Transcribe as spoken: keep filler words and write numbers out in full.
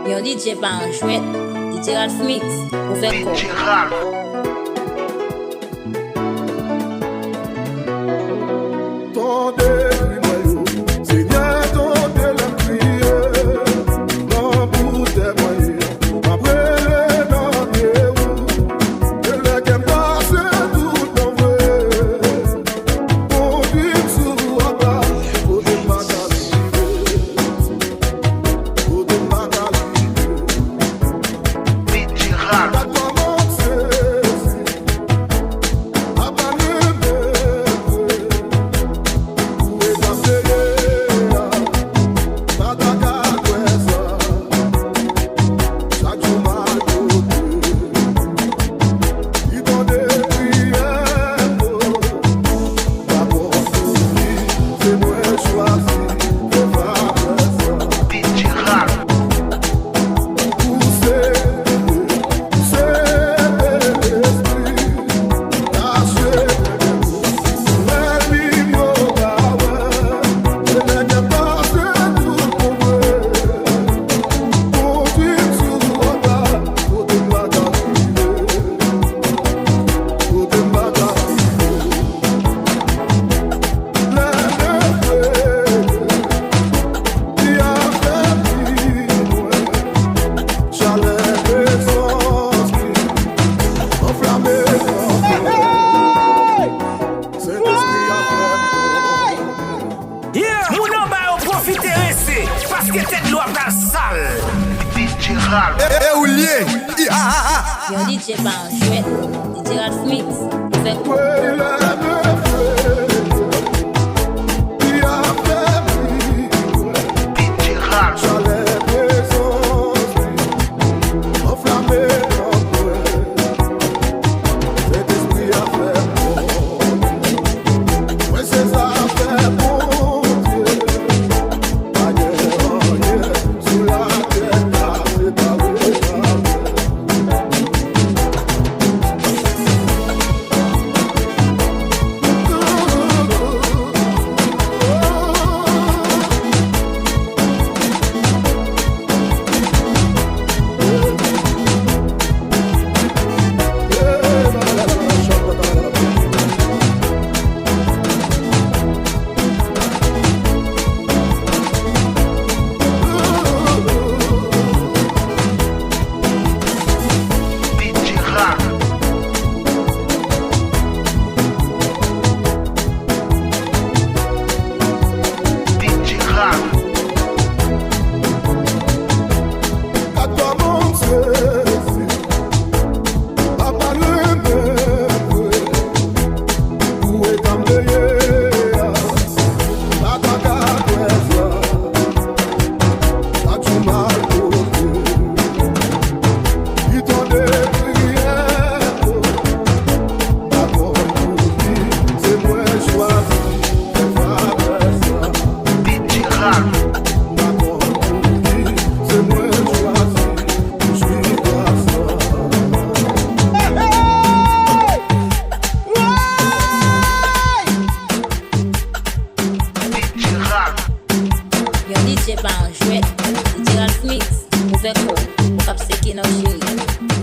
Yon D J pa yon jwèt. D J Ralph Mix, ouvè kò w. Tande kri mwen yo, Senyè, tande lè m kriye. Nan boutèy mwen ye, m ap rele nan pye ou. E lè kè m pase tout move, kondwi m sou wout la, kote m pa ka rive, kote m pa ka rive. Gad kòman m sezi. Yeah! Moun anba yo pwofite rense, paske tèt dlo a pral sal. D J Ralph. E, e ou l ye? I, a, a, a. Yon D J pa yon jwèt. D J Ralph Mix, ouvè kò w. Yon D J pa yon jwèt. D J Ralph Mix, ouvè kò w, ou k ap seke nan cheri.